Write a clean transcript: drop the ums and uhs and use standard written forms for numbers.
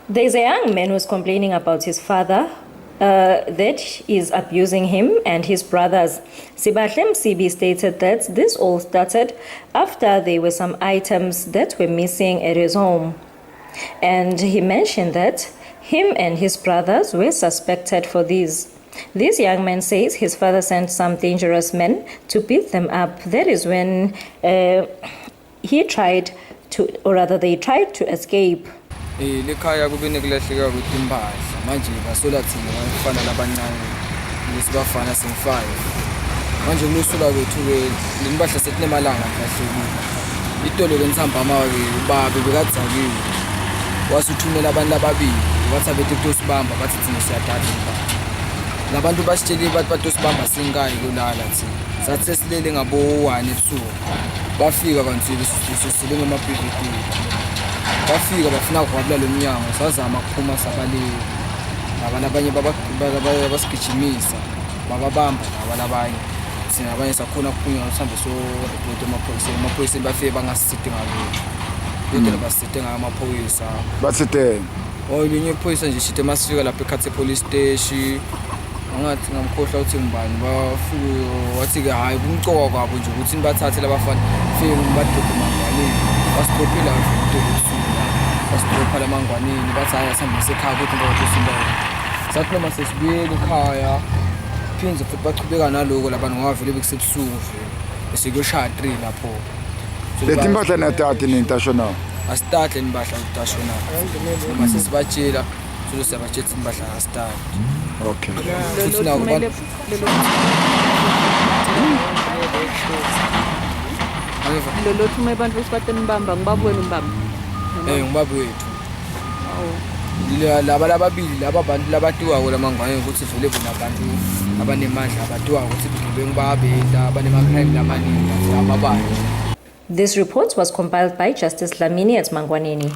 There's a young man who's complaining about his father that is abusing him and his brothers. Sibahle Msibi stated that this all started after there were some items that were missing at his home. And he mentioned that him and his brothers were suspected for these. This young man says his father sent some dangerous men to beat them up. That is when he tried to, or rather, they tried to escape. Lekhaya kube nekulahleka kwetimpahla, manje basola thina bafana labancane ukuthi bafana singu-five. Manje kulosola kwethu-ke le mpahla setinemalanga kulahlekile. Itolo-ke ntsambama-ke babe bekadzakiwe, wasuthumela abantu lababili, wathi abete kutosibamba, bathi thina siyadada impahla. Labantu basitshelile, bathi batosibamba singayi kulala. Thina sathi sesilele ngabo-1 ebusuku, bafika kanti sesile ngemabhividini. Bafika bafuna ukuhwabula lo mnyango, sazama kuphuma sabaleka. Laba labanye basigijimisa, bababamba laba labanye. Thina abanye sakhona kuphunyuka, sihambe so-report emaphoyiseni. Emaphoyiseni bafike bangasisidi ngalutho, kodwa basiside ngayo amaphoyisa. Bathiteni? Oh, linye iphoyisa nje shite masifika lapha ekhathe police station, angathi ngamkhohlwa ukuthi ngibani. Bafike wathi-ke hhayi, kumcoka kwabo nje ukuthi nibathathe labafana, fike nibadrobhe emangwaneni. Basidrophile itolo ebusuku la, basidropha la mangwaneni. Bathi hhayi, asihambe sekhaya ukuthi ngoba sathi noma sesibuyele ekhaya phinde futhi bachubeka naloko labantu, ngoba vele bekusebusuku vele, bese kuyoshaya 3 lapho. Leti mpahla niyatati nini tasho? Asitadle nimpahla kutashona, noma sesibatshela solo siyabatshela ukuthi impahla asitadi. Futhi nako angiva. Lo lothume abantu ukuthi batenibamba ngibaba wenu mbamba? Ngubaba wethu. Awu. Laba lababili laba bantu labatiwako lamangwane ukuthi vele bona abantu abanemandla, abatiwako ukuthi bugebengu bayabenta, banema-crime lamaningi, ababanjwa. This report was compiled by Justice Dlamini at Mangwaneni.